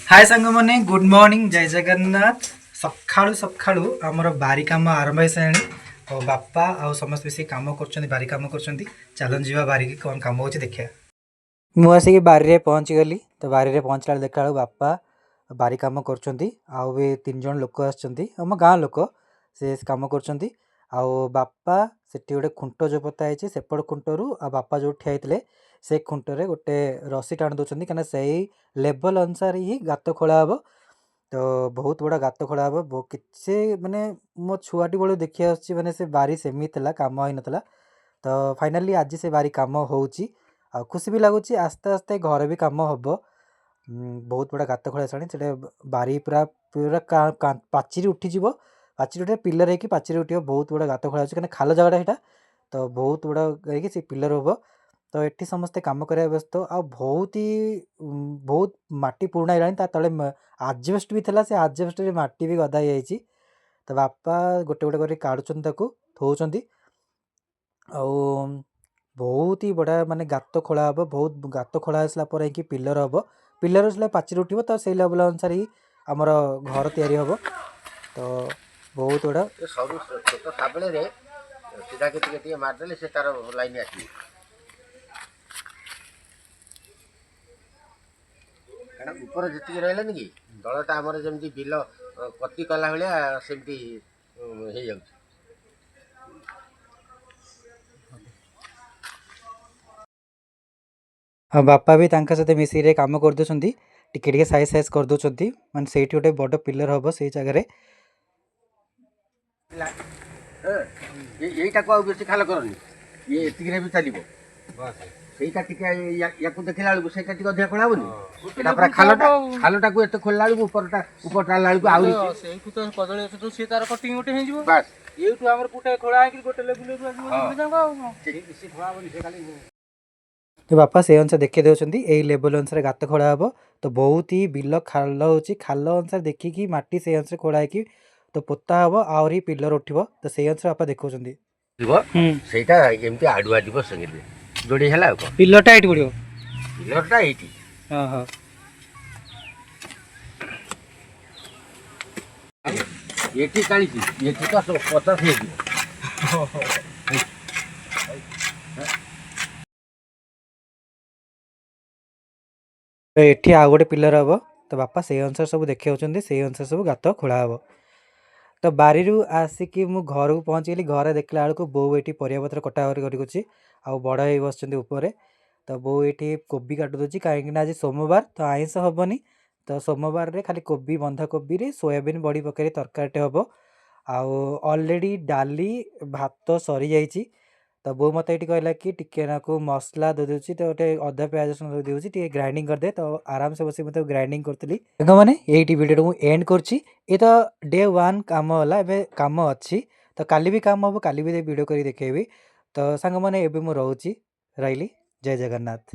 ହାଏ ସାଙ୍ଗମାନେ, good morning, ଜୟ ଜଗନ୍ନାଥ। ସକାଳୁ ସକାଳୁ ଆମର ବାରି କାମ ଆରମ୍ଭ ହେଇସାରିଲାଣି ଆଉ ବାପା ଆଉ ସମସ୍ତେ ମିଶିକି କାମ କରୁଛନ୍ତି, ବାରି କାମ କରୁଛନ୍ତି। ଚାଲନ୍ତୁ ଯିବା ବାରିକି, କ'ଣ କାମ ହେଉଛି ଦେଖିବା। ମୁଁ ଆସିକି ବାରିରେ ପହଞ୍ଚିଗଲି। ତ ବାରିରେ ପହଞ୍ଚିଲା ବେଳେ ଦେଖିଲା ବେଳକୁ ବାପା ବାରି କାମ କରୁଛନ୍ତି ଆଉ ବି ତିନି ଜଣ ଲୋକ ଆସିଛନ୍ତି, ଆମ ଗାଁ ଲୋକ, ସେ କାମ କରୁଛନ୍ତି। ଆଉ ବାପା ସେଠି ଗୋଟେ ଖୁଣ୍ଟ ଯେଉଁ ପୋତା ହେଇଛି ସେପଟ ଖୁଣ୍ଟରୁ ଆଉ ବାପା ଯେଉଁଠି ଠିଆ ହେଇଥିଲେ ସେ ଖୁଣ୍ଟରେ ଗୋଟେ ରସି ଟାଣି ଦେଉଛନ୍ତି, କାହିଁକିନା ସେଇ ଲେବଲ୍ ଅନୁସାରେ ହିଁ ଗାତ ଖୋଳା ହେବ। ତ ବହୁତ ବଡ଼ ଗାତ ଖୋଳା ହେବ। କିଛି ମାନେ ମୋ ଛୁଆଟି ବେଳୁ ଦେଖି ଆସୁଛି, ମାନେ ସେ ବାରି ସେମିତି ଥିଲା, କାମ ହେଇନଥିଲା। ତ ଫାଇନାଲି ଆଜି ସେ ବାରି କାମ ହେଉଛି ଆଉ ଖୁସି ବି ଲାଗୁଛି। ଆସ୍ତେ ଆସ୍ତେ ଘର ବି କାମ ହେବ। ବହୁତ ବଡ଼ ଗାତ ଖୋଳା ସାରିଲାଣି। ସେଟା ବାରି ପୁରା ପୁରା ପାଚେରୀ ଉଠିଯିବ, ପାଚେରୀ ଉଠିବ, ପିଲର୍ ହେଇକି ପାଚେରୀ ଉଠିବ। ବହୁତ ବଡ଼ ଗାତ ଖୋଳା ଅଛି, କାହିଁକିନା ଖାଲ ଜାଗାଟା ସେଇଟା, ତ ବହୁତ ବଡ଼ ହେଇକି ସେ ପିଲର୍ ହେବ। ତ ଏଠି ସମସ୍ତେ କାମ କରିବା ବ୍ୟସ୍ତ ଆଉ ବହୁତ ହି ବହୁତ ମାଟି ପୁରୁଣା ହେଇଗଲାଣି। ତା ତଳେ ଆଜବେଷ୍ଟ ବି ଥିଲା, ସେ ଆଜବେଷ୍ଟରେ ମାଟି ବି ଗଦା ହେଇଯାଇଛି। ତ ବାପା ଗୋଟେ ଗୋଟେ କରି କାଢ଼ୁଛନ୍ତି, ତାକୁ ଥୋଉଛନ୍ତି। ଆଉ ବହୁତ ହି ବଢ଼ିଆ ମାନେ ଗାତ ଖୋଳା ହେବ। ବହୁତ ଗାତ ଖୋଳା ହେଇସାରିଲା ପରେ ହେଇକି ପିଲର୍ ହେବ, ପିଲର୍ ହେଇସାରିଲା ପାଚେରୀ ଉଠିବ। ତ ସେଇ ଲେବଲ୍ ଅନୁସାରେ ହିଁ ଆମର ଘର ତିଆରି ହେବ। ତ ବହୁତ ଗୁଡ଼ା ସରୁ ଛୋଟ ଶାବଳରେ ସିଧାକି ଟିକେ ଟିକେ ମାରିଦେଲେ ସେ ତାର ଲାଇନ୍ ଆସିବ। କାରଣ ଉପରେ ଯେତିକି ରହିଲାନି କି ତଳଟା ଆମର ଯେମିତି ବିଲ କତି କଲା ଭଳିଆ ସେମିତି ହେଇଯାଉଛି। ଆଉ ବାପା ବି ତାଙ୍କ ସହିତ ମିଶିକି କାମ କରିଦେଉଛନ୍ତି, ଟିକେ ଟିକେ ସାଇଜ୍ ସାଇଜ୍ କରିଦେଉଛନ୍ତି। ମାନେ ସେଇଠି ଗୋଟେ ବଡ଼ ପିଲର୍ ହେବ ସେଇ ଜାଗାରେ। ଏଇଟାକୁ ଆଉ ବେଶୀ ଖାଲ କରନି, ଇଏ ଏତିକିରେ ବି ଚାଲିବ। ସେଇଟା ଟିକେ ୟାକୁ ଦେଖିଲା ବେଳକୁ ସେଇଟା ଟିକେ ଅଧିକା ଖୋଳା ହବନି। ଏଇଟା ପୁରା ଖାଲଟା, ଖାଲଟାକୁ ଏତେ ଖୋଲିଲା ବେଳକୁ ଉପରଟା ଉପରଟା ହେଲା ବେଳକୁ ଆହୁରି ସେଇଠୁ ତ କଦଳୀ ଗଛ ତ ସିଏ ତାର କଟିଂ ଗୋଟେ ହେଇଯିବ। ବାସ୍, ଏଇଠୁ ଆମର ଗୋଟେ ଖୋଳା ହେଇକି ଗୋଟେ ଲେବୁଲ ଯାକ ଆଉ ବେଶୀ ଖୋଳା ହବନି, ସେ ଖାଲି ତ ବାପା ସେଇ ଅନୁସାରେ ଦେଖେଇ ଦେଉଛନ୍ତି, ଏଇ ଲେବଲ୍ ଅନୁସାରେ ଗାତ ଖୋଳା ହେବ। ତ ବହୁତ ହି ବିଲ ଖାଲ ହେଉଛି, ଖାଲ ଅନୁସାରେ ଦେଖିକି ମାଟି ସେଇ ଅନୁସାରେ ଖୋଳା ହେଇକି ତ ପୋତା ହେବ, ଆହୁରି ପିଲର୍ ଉଠିବ। ତ ସେଇ ଅନୁସାରେ ବାପା ଦେଖାଉଛନ୍ତି। ଯିବ ସେଇଟା ଏମିତି ଆଡୁଆ ଯିବ, ସେମିତି ଯୋଡ଼ି ହେଲା ଆଉ କ'ଣ। ପିଲର୍ଟା ଏଇଠି ପଡ଼ିବ? ପିଲରଟା ଏଇଠି। ହଁ ହଁ। ଏଠି 40, ଏଠି ତ 50 ହେଇଯିବ। ତ ଏଠି ଆଉ ଗୋଟେ ପିଲର୍ ହେବ। ତ ବାପା ସେଇ ଅନୁସାରେ ସବୁ ଦେଖାଉଛନ୍ତି, ସେଇ ଅନୁସାରେ ସବୁ ଗାତ ଖୋଳା ହେବ। ତ ବାରିରୁ ଆସିକି ମୁଁ ଘରକୁ ପହଞ୍ଚିଗଲି। ଘରେ ଦେଖିଲା ବେଳକୁ ବୋଉ ଏଠି ପରିବାପତ୍ର କଟାକଟି କରୁଛି ଆଉ ବଡ଼ ହେଇ ବସିଛନ୍ତି ଉପରେ। ତ ବୋଉ ଏଠି କୋବି କାଟି ଦେଉଛି, କାହିଁକିନା ଆଜି ସୋମବାର, ତ ଆଇଁଷ ହେବନି। ତ ସୋମବାରରେ ଖାଲି କୋବି, ବନ୍ଧାକୋବିରେ ସୋୟାବିନ୍ ବଡ଼ି ପକାଇ ତରକାରୀଟେ ହେବ। ଆଉ ଅଲରେଡ଼ି ଡାଲି ଭାତ ସରିଯାଇଛି। ତ ବୋଉ ମୋତେ ଏଇଠି କହିଲା କି ଟିକେ ନାକୁ ମସଲା ଦେଇ ଦେଉଛି, ତ ଗୋଟେ ଅଦା ପିଆଜ ରସୁଣ ଦେଇ ଦେଉଛି, ଟିକେ ଗ୍ରାଇଣ୍ଡିଙ୍ଗ କରିଦେ। ତ ଆରାମସେ ବସି ମୁଁ ତାକୁ ଗ୍ରାଇଣ୍ଡିଙ୍ଗ କରୁଥିଲି। ସାଙ୍ଗମାନେ, ଏଇଠି ଭିଡ଼ିଓଟା ମୁଁ ଏଣ୍ଡ କରୁଛି। ଏ ତ ଡେ 1 କାମ ହେଲା, ଏବେ କାମ ଅଛି, ତ କାଲି ବି କାମ ହେବ, କାଲି ବି ଭିଡ଼ିଓ କରି ଦେଖେଇବି। ତ ସାଙ୍ଗମାନେ, ଏବେ ମୁଁ ରହୁଛି, ରହିଲି, ଜୟ ଜଗନ୍ନାଥ।